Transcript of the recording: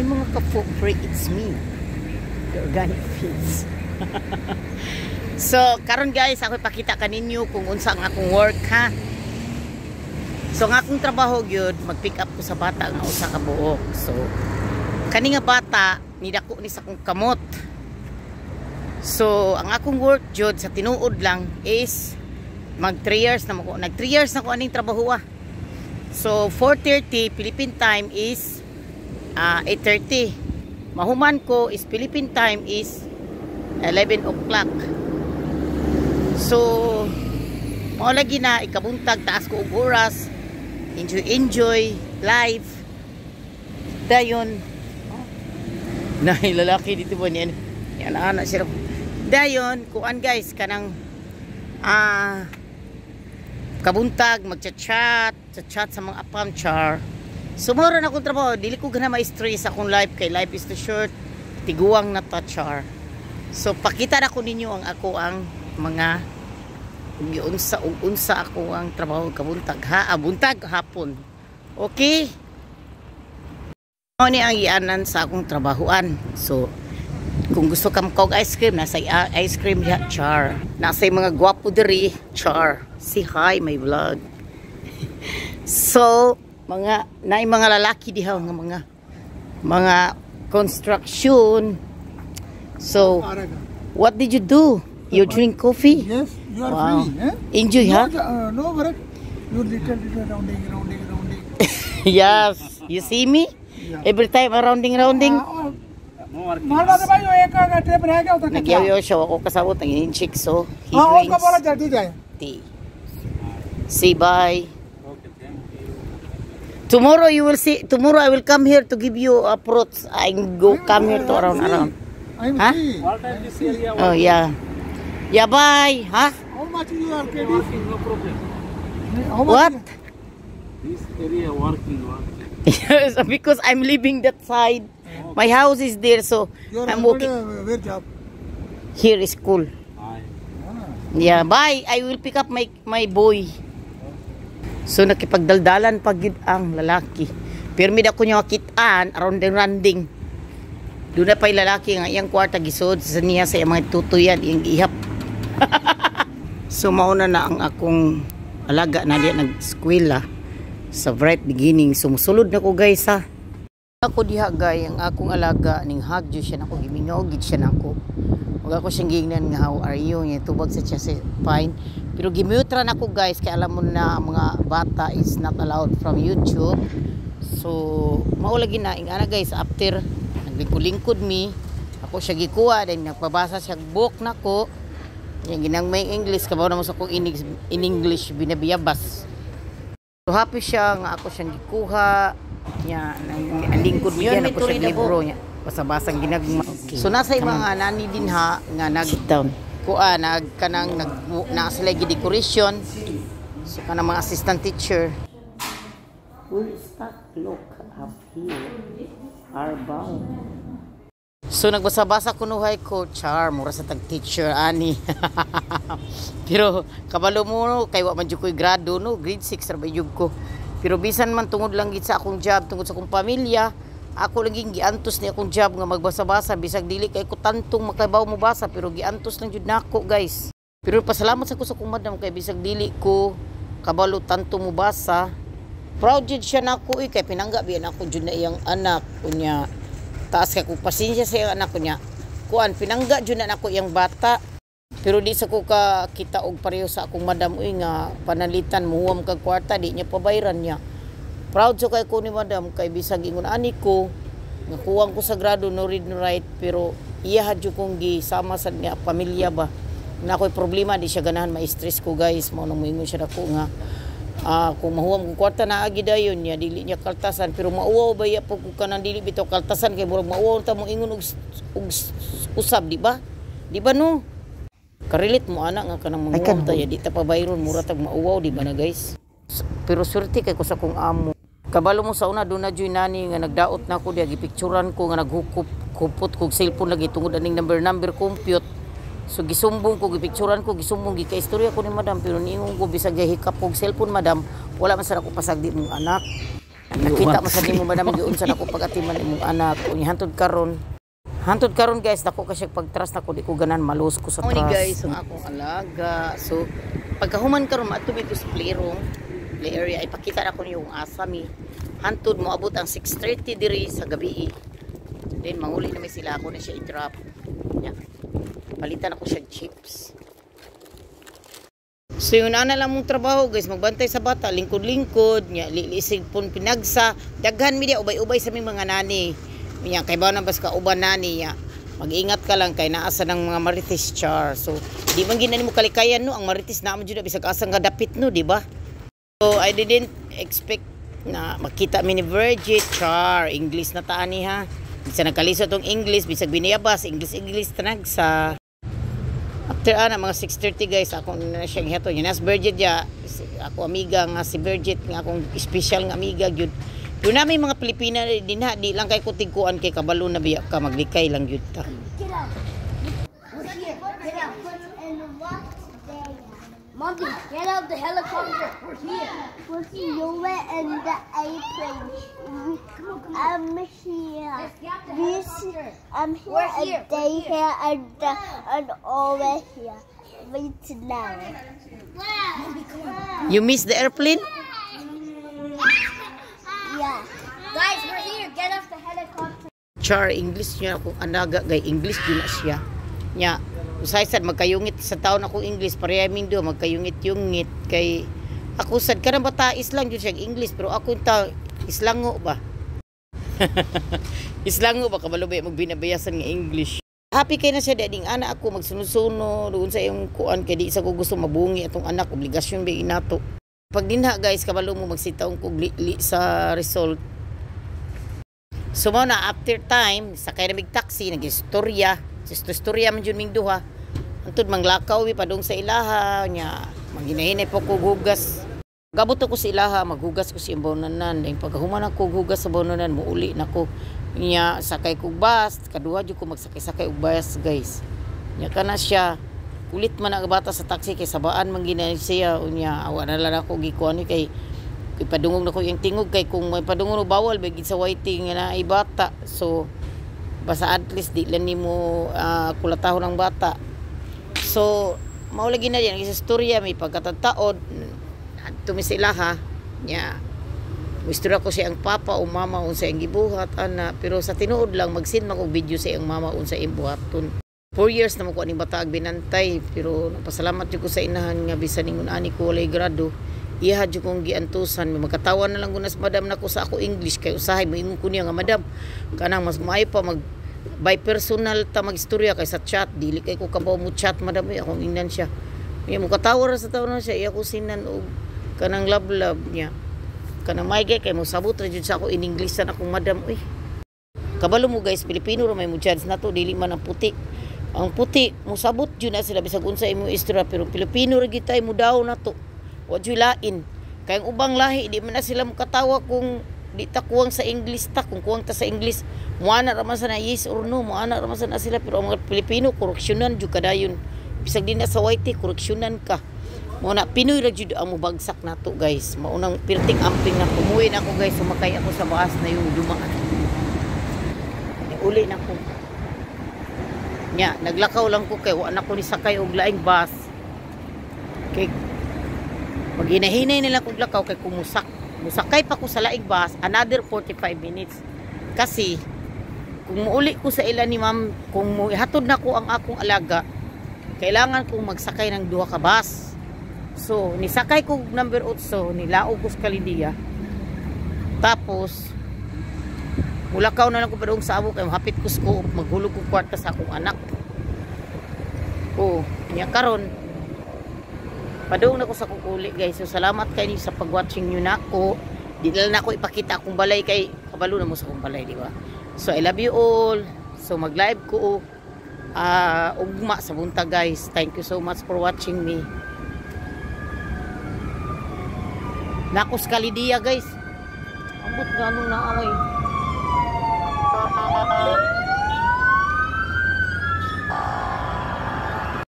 Mga ka-free, it's me, the Organic Feeds. So, karon guys, ako ipakita kaninyo kung unsa ang akong work ha. So, ang akong trabaho gyud, mag-pick up ko sa bata nga usa ka buok. So, kani nga bata, nidako ni sa akong kamot. So, ang akong work jud sa tinuod lang is mag 3 years na mo ko. Nag 3 years na ko aning trabaho ah. So, 4:30 Philippine time is 8:30. Mahuman ko is Philippine time is 11 o'clock. So, mao lagi na ikabuntag, taas ko og oras. Enjoy, enjoy life. Dayon oh, na lalaki dito ba niyan? Yan ana siya. Dayon kuan guys, kanang kabuntag magchat-chat, chat-chat sa mga apam char. So mao ra na akong trabaho, dili ko gana ma-stress akong life kay life is too short. Tiguang na ta char. So pakita na ko ninyo ang ako ang mga unsa ug unsa ako ang trabaho kabuntag ha, buntag hapon. Okay? Mao ni ang ianan sa akong trabahoan. So kung gusto ka og ice cream, nasa ice cream diha char. Nasa mga gwapo diri char. Say hi, my vlog. So mga naay mga lalaki diha nga mga construction. So what did you do? You drink coffee? Yes, you are free. Eh? Enjoy, No, huh? No work. You little, little rounding, rounding, rounding. Yes. You see me? Yeah. Every time rounding, rounding. Malwa तो भाई वो एक का trip रह गया उधर। Nagyaw siya ako kasabot ang inchik, so he हाँ, drinks उसका बोला जल्दी जाए। Tea. Say bye. Tomorrow you will see. Tomorrow I will come here to give you a fruits. I go come here to around around. I'm Huh? free. What time this area? Oh yeah. Yeah, bye. Huh? How much you are credit? Working, no problem. How much? What? This area working, working. Yes, because I'm leaving that side. My house is there, so Your I'm husband, walking. Where job? Here is school. Aye. Yeah, bye. I will pick up my boy. So nakipagdaldalan pag yun ang lalaki. Pero ako niya kitaan around the rounding. Doon na pa'y lalaki nga iyang kwarta gisod sa niya sa iyang mga tutuyan, iyang gihap. So mauna na ang akong alaga na diya nag-eskwela sa Bright Beginning. Sumusulod na ko guys ha. Ako diha gay ang akong alaga ning hug jud siya nako, gimingaw gid siya nako. Wag ako siyang giingnan nga "How are you?" Nya tubag sa siya sa "Fine." Pero gimute ra nako guys kay alam mo na ang mga bata is not allowed from YouTube. So mao lagi na ing ana guys, after naglingkod-lingkod mi, ako siya gikuha, then nagpabasa siya book nako. Yang ginang may English kabaw na mo sa akong in English binabiyabas. So happy siya nga ako siyang gikuha nya ang lingkod mi ako siya libro niya basa-basang ginagma. So nasa mga nani din ha nga nag Sit down. Kuha nag kanang nag na sila decoration. So kanang mga assistant teacher. We're stuck. Look up here. Arbaw. So nagbasa-basa kunuhay ko char, mura sa tag teacher ani. Pero kabalo mo no, kay wa man jud ko'y grado no, grade 6 ra ba jud ko. Pero bisan man tungod lang gid sa akong job, tungod sa akong pamilya, ako lang ging giantos ni akong job nga magbasa-basa bisag dili kay ko tantong makabaw mo basa, pero giantos lang jud nako guys. Pero pasalamat sa ko sa akong madam kay bisag dili ko kabalo tanto mo basa, proud jud siya nako eh, kay pinangga biyan ako jud na iyang anak unya. Taas kay ko pasensya sa iyang anak ko niya. Kuan pinangga jud na nako iyang bata. Pero di sa ko ka kita og pareho sa akong madam uy nga panalitan muhuam kag kwarta di niya pabayran niya. Proud so kay ko ni madam kay bisag ingon ani ko nga kuwang ko sa grado, no read no write, pero iya jud kong gisama sa niya pamilya ba. Na ako'y problema, di siya ganahan ma-stress ko guys. Mao nang moingon siya nako nga kung mahuwam kong kwarta na agi dayon niya dili niya kaltasan, pero mauwaw ba ya po kung kanang dili bitaw kaltasan kay murag mauwaw ta mo ingon og usab, di ba? Di ba no? Ka-relate mo ana nga kanang I can manguwam ta ya di ta pabayron, mura tag mauwaw, di ba na guys? Pero swerte kay ko sa akong amo. Kabalo mo sa una doon na joy nani nga nagdaot na ko diya, gipicturan ko nga naghukop kupot kog cellphone lagi tungod aning number number compute. So gisumbong ko, gipicturan ko, gisumbong, gikaistorya ko ni madam, pero niingon ko bisag hikap kog cellphone madam, wala man sa ako pasagdi mong anak. Nakita mo sa nimo, madam, giunsa nako pag-atiman imong anak. Unya hantod karon guys, dako ka siya pag-trust nako, di ko ganan malus ko sa trust. Ni guys, ang akong alaga. So pagkahuman karon, maadto mi sa playroom, play area, ipakita na ko niyo yung asa mi. Hantod moabot ang 6:30 diri sa gabi. Then manguli na mi sila, ako na siya i-drop. Nya. Palitan ako siya chips. So yun ana lang mong trabaho guys, magbantay sa bata, lingkod-lingkod, nya lilisig pun pinagsa, daghan mi dia, ubay-ubay sa ming mga nanny. Nya kay ba na bas ka uban nanny nya. Mag-ingat ka lang kay naa sa ng mga marites, char. So di man ginani mo kalikayan no, ang marites na mo jud bisag asa nga dapit no, di ba? So I didn't expect na makita mi ni Bridget, char, English na taan ni ha. Bisag nagkalisod tong English, bisag biniyabas, English English tanag sa. After ana mga 6:30 guys, ako na siyang hiato. Yun as Bridget ya, ako amiga nga si Bridget nga akong special nga amiga gyud. Doon namin mga Pilipina din ha, di lang kay kutigkuan kay kabalo na biya ka, maglikay lang gyud ta. Get up. We're here. Get up. And what's there? Mommy, get out the helicopter. We're here. With you and the airplane. I'm here. I'm here. We're here. And they here and over here. Wait now. You miss the airplane? Yeah. Guys, we're here. Get off the helicopter. Char, English niya akong anaga gay, English gyud na siya. Nya, usahay sad magkayungit sa taon akong English, pareha ming duha magkayungit-yungit kay ako sad kanang bata is lang jud siya English, pero ako ta islango ba. Islango ba, kabalo ba magbinabayasan nga English. Happy kay na siya ding ana ako magsunod-sunod doon sa iyong kuan kay di sa ko gusto mabungi atong anak, obligasyon ba inato. Pag dinha guys, kabalo mo magsitaong kog li, li sa result. So mo na after time, sakay na mig taxi, nag-istorya. Istorya man jud ming duha. Antud manglakaw mi padung sa ilaha nya, manghinahinay po ko hugas. Gabot ako sa ilaha, maghugas ko sa imbonanan. Dahil pagkahuman ako hugas sa bonanan, muuli na ko. Nya sakay ko bus, kaduha jud ko magsakay-sakay og bus guys. Nya kana siya, kulit man ang bata sa taxi kay sabaan man gina siya. Unya awa na lang ako gikuan ni kay ipadungog na ko yung tingog kay kung may padungog no, bawal ba sa waiting nga na ay bata. So basta at least di lang nimo kulatahon ang bata. So mao lagi na yan sa istorya may pagkatataod adto mi sa ilaha. Nya istorya ko siya ang papa o mama unsa iyang gibuhat ana, pero sa tinuod lang mag-send man og video sa iyang mama unsa iyang buhaton. 4 years na mo ko aning bata ag binantay, pero napasalamat jud ko sa inahan nga bisan ingon ani ko walay grado, iya jud kong giantusan. May magkatawa na lang gunas madam nako sa ako English kay usahay moingon ko niya nga, "Madam, kanang mas maayo pa mag by personal ta magistorya kay sa chat, dili kay ko kabaw mo chat, madam." Eh, akong ingnan siya. Niya mo katawa ra sa tawo na siya, iya ko sinan og kanang love love niya kanang may kay mo sabot ra jud sa ako in English sa akong madam. Uy, kabalo mo guys, Pilipino ra may mo judge nato, dili man ang puti. Ang puti musabot jud na sila bisag unsa imo istorya, pero Pilipino ra gyud tay mo daw nato, wa jud lain kay ang ubang lahi di man na sila mokatawa kung di ta kuwang sa English ta. Kung kuwang ta sa English, muana ra man sa na yes or no, muana ra man sa na sila. Pero ang mga Pilipino, koreksyonan jud kadayon bisag di na sa YT, koreksyonan ka mo na. Pinoy ra jud ang mobagsak nato guys, maunang pirting amping na. Umuwi na ako guys, sumakay ako sa bus na yung dumaan. Uli na ko. Nya naglakaw lang ko kay wa na ko ni sakay og laing bus kay maghinahinay na lang kog lakaw kay kung musakay pa ko sa laing bus, another 45 minutes, kasi kung muuli ko sa ila ni ma'am, kung muhatod na ko ang akong alaga, kailangan kong magsakay ng duha ka bus. So nisakay ko number 8, nilaog ko sa Kalidia, tapos mulakaw na lang ko padung sa amo kay hapit ko sa co-op, maghulog ko kwarta sa akong anak. Oh, nya karon padung na ko sa kukuli guys. So salamat kayo sa pag-watching nyo nako. Di na lang ako ipakita akong balay kay kabalo na mo sa akong balay, di ba? So I love you all. So mag-live ko ugma sa buntag guys. Thank you so much for watching me. Nako sa Kalidia guys. Ambot nga anong naaway.